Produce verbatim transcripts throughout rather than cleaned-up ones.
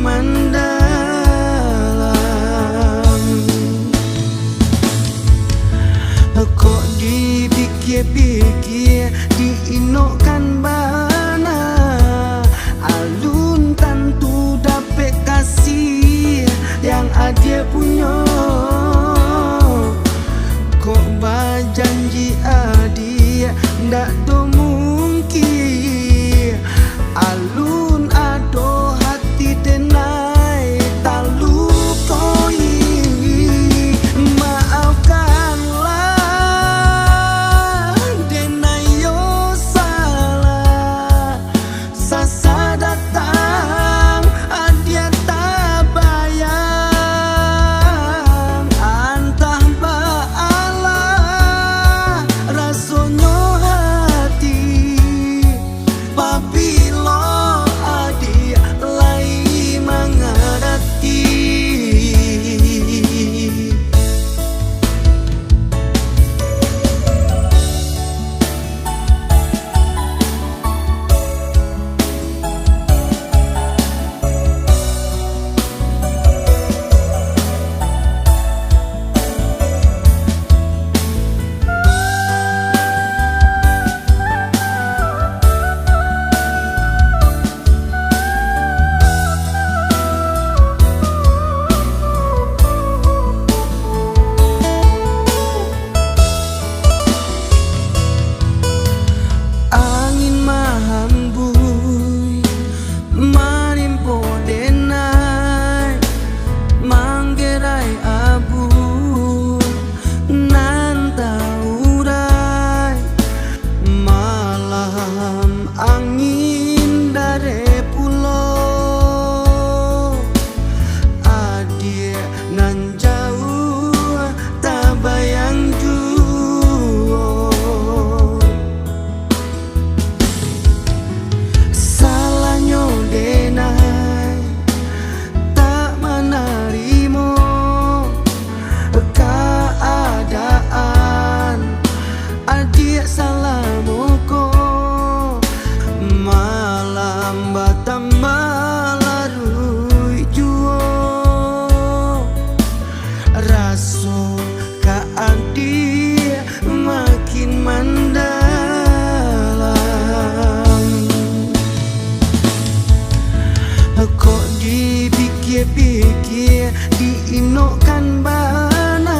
mandalam. Kok dipikia-pikia, diinokkan bana, alun tantu dapek kasih yang adie punyo. Kok bajanji adie, ndak do mungkin. Alun ado hati denai talukoi. Maafkanlah denai yo salah. Sasa datang adie tabayang, antah baalah rasonyo hati. Pabilo adie lai mangarati. Angin mahambuih, manimpo denai, manggerai abu nan taurai. Malam angin dareh pulo, adie nan jauah tabayang juo. Salahnyo denai tak manarimo kaadaan adie salamo ko. Malam batambah laruik juo, raso ka adie makin mandalam. Kok dipikia-pikia, diinokkan bana,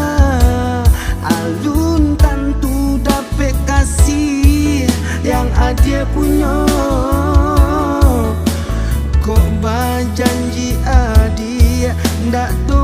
alun tantu dapek kasih yang adie punyo. Kok bajanji adie, ndak do